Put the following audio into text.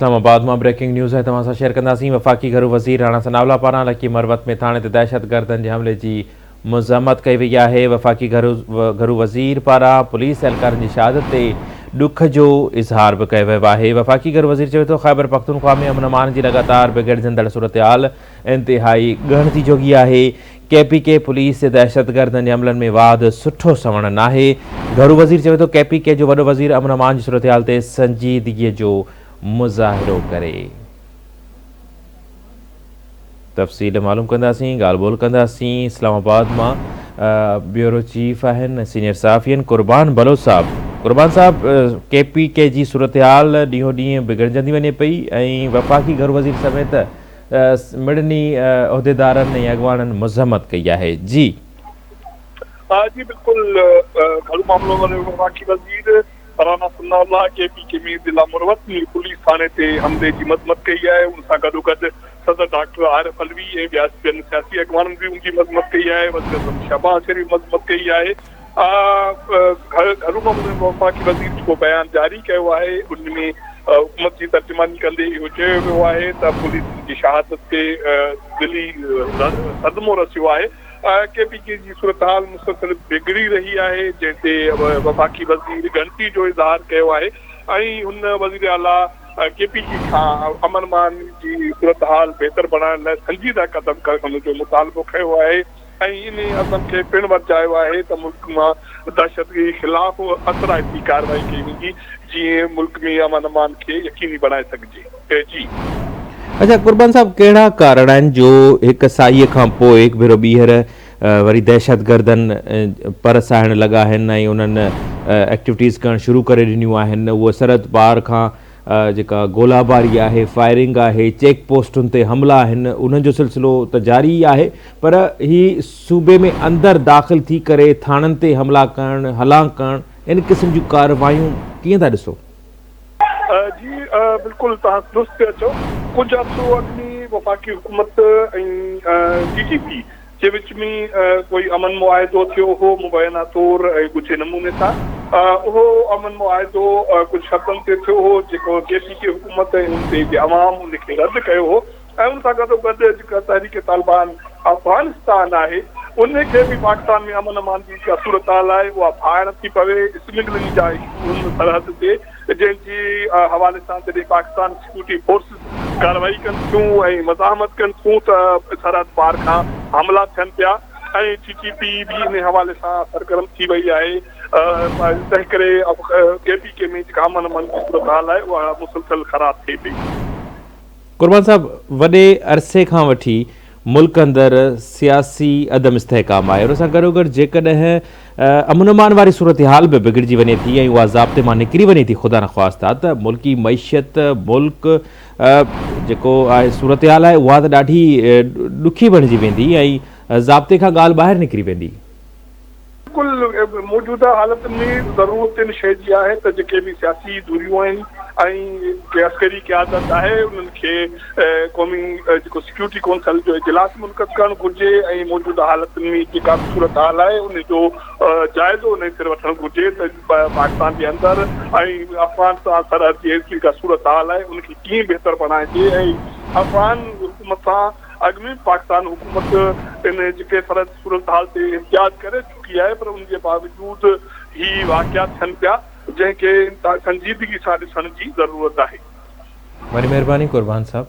اسلام آباد مان بريڪنگ نيوز آهي توهان سان شيئر ڪنداسين وفاقي گهرو وزير راڻا ثناء الله پاران لڪي مروت ۾ ٿاڻي تي دهشتگردن جي حملي جي مذمت ڪئي وئي آهي وفاقي گهرو وزير پاران پوليس اهلڪارن جي شهادت تي ڏک جو اظهار به ڪيو ويو آهي وفاقي گهرو وزير چوي ٿو خيبر پختونخوا ۾ امن امان جي لڳاتار بگڙجندڙ صورتحال انتهائي ڳڻتي جوڳي آهي ڪي پي ڪي پوليس تي دهشتگردن جي حملن ۾ واڌ سٺو سنوڻ ناهي، گهرو وزير چوي ٿو ڪي پي ڪي جو وڏو وزير امن امان جي صورتحال تي سنجيدگي جو مظاهرو ڪري. تفصيل معلوم ڪنداسين، ڳالهه ٻولهه ڪنداسين اسلام آباد مان بيورو چيف آهن سينيئر صحافي آهن قربان بلوچ صاحب قربان صاحب ڪي پي ڪي جي صورتحال ڏينهون ڏينهن بگڙجندي وڃي پئي ۽ وفاقي گهرو وزير سميت مڙني عهديدارن ۽ اڳواڻن مذمت ڪئي آهي. جي. جي بلڪل گهرو معاملن واري وفاقي وزير Rana Sanaullah K P K ۾ ضلع مروت ۾ پوليس ٿاڻي تي حملي جي مذمت ڪئي آهي ان سان گڏوگڏ صدر ڊاڪٽر عارف علوي ۽ ٻيا ٻين سياسي اڳواڻن به ان جي مذمت ڪئي آهي وزيراعظم شهباز شريف مذمت ڪئي آهي گهرو معاملن ۾ وفاقي وزير جيڪو بيان جاري ڪيو آهي ان ۾ حڪومت جي ترجماني ڪندي اهو چيو ويو آهي ته پوليس جي شهادت تي دلي صدمو رسيو آهي، ڪي پي ڪي جي صورتحال مسلسل بگڙي رهي آهي جنهن تي وفاقي وزير ڳڻتي جو اظهار ڪيو آهي ۽ هن وزيراعليٰ ڪي پي ڪي کان امن امان جي صورتحال بهتر بڻائڻ لاء سنجيده قدم کڻڻ جو مطالبو ڪيو آهي. ۽ انهي عزم کي پڻ ورجايو آهي ته ملڪ مان دهشتگردي خلاف اثرائتي ڪارروائي ڪئي ويندي جيئن ملڪ ۾ امن امان کي يقيني بڻائي سگهجي. جي. اڇا قربان صاحب ڪهڙا ڪارڻ آهن جو هڪ سائي کان پوء هڪ ڀيرو ٻيهر وري دهشتگردن پر ساهڻ لڳا آهن ۽ انهن ايڪٽيوٽيز ڪرڻ شروع ڪري ڏنيون آهن اهو سرحد پار کان جيڪا گولا باري آهي، فائرنگ آهي، چيڪ پوسٽن تي حملا آهن، انهن جو سلسلو ته جاري ئي آهي پر هي صوبي ۾ اندر داخل ٿي ڪري ٿاڻن تي حملا ڪرڻ، هلان ڪرڻ ان قسم جون ڪارروايون ڪيئن ٿا ڏسو؟ جي بلڪل توهان درست پيا چئو، ڪجهه عرصو اڳ ۾ وفاقي حڪومت ۽ ٽي ٽي پي جي وچ ۾ ڪوئي امن معاهدو ٿيو هو مبينا طور ۽ ڳجهي نموني سان اهو امن معاهدو ڪجهه شرطن تي ٿيو هو جيڪو ڪي پي ڪي حڪومت ۽ ان تي جي عوام ان کي رد ڪيو هو ۽ ان سان گڏوگڏ جيڪا تحريڪ طالبان افغانستان آهي ان کي به پاڪستان ۾ امن امان جي جيڪا صورتحال آهي اها ڀائڻ ٿي پوي اسمگلنگ جا اشو هن سرحد تي جنهن جي حوالي سان جڏهن پاڪستان سيڪيورٽي فورسز ڪارروائي ڪن ٿيون ۽ مزاحمت ڪن ٿيون ته سرحد پار کان حملا ٿين پيا ۽ ٽي ٽي پي به انهي حوالي سان سرگرم ٿي وئي آهي تنهن ڪري ڪي پي ڪي ۾ جيڪا امن امان جي صورتحال آهي اها مسلسل خراب ٿئي پئي. قربان صاحب وڏي عرصي کان وٺي ملڪ اندر سياسي عدم استحڪام آهي ان سان گڏوگڏ جيڪڏهن امن امان واري صورتحال به بگڙجي وڃي ٿي ۽ اها ضابطي مان نڪري وڃي ٿي خدا نخواسته ته ملڪي معيشت ملڪ جيڪو آهي صورتحال آهي اها ته ڏاڍي ڏکي بڻجي ويندي ۽ ضابطي کان ڳالهه ٻاهر نڪري ويندي. بلڪل موجوده حالتن ۾ ضرورت ان شيء جي آهي ته جيڪي به سياسي ڌريون آهن ۽ جيڪي عسڪري قيادت آهي انهن کي قومي جيڪو سيڪيورٽي ڪونسل جو اجلاس منعقد ڪرڻ گهرجي ۽ موجوده حالتن ۾ جيڪا به صورتحال آهي ان جو جائزو نئين سر وٺڻ گهرجي ته پاڪستان جي اندر ۽ افغانستان سرحد جي جيڪا صورتحال آهي ان کي ڪيئن بهتر بڻائجي ۽ افغان حڪومت سان اڳ ۾ به پاڪستان حڪومت ان جيڪي سرحد صورتحال تي احتجاج ڪري چڪي آهي پر ان جي باوجود هي واقعا ٿين پيا جنهن کي سنجيدگي سان ڏسڻ جي ضرورت آهي. وڏي مهرباني قربان صاحب.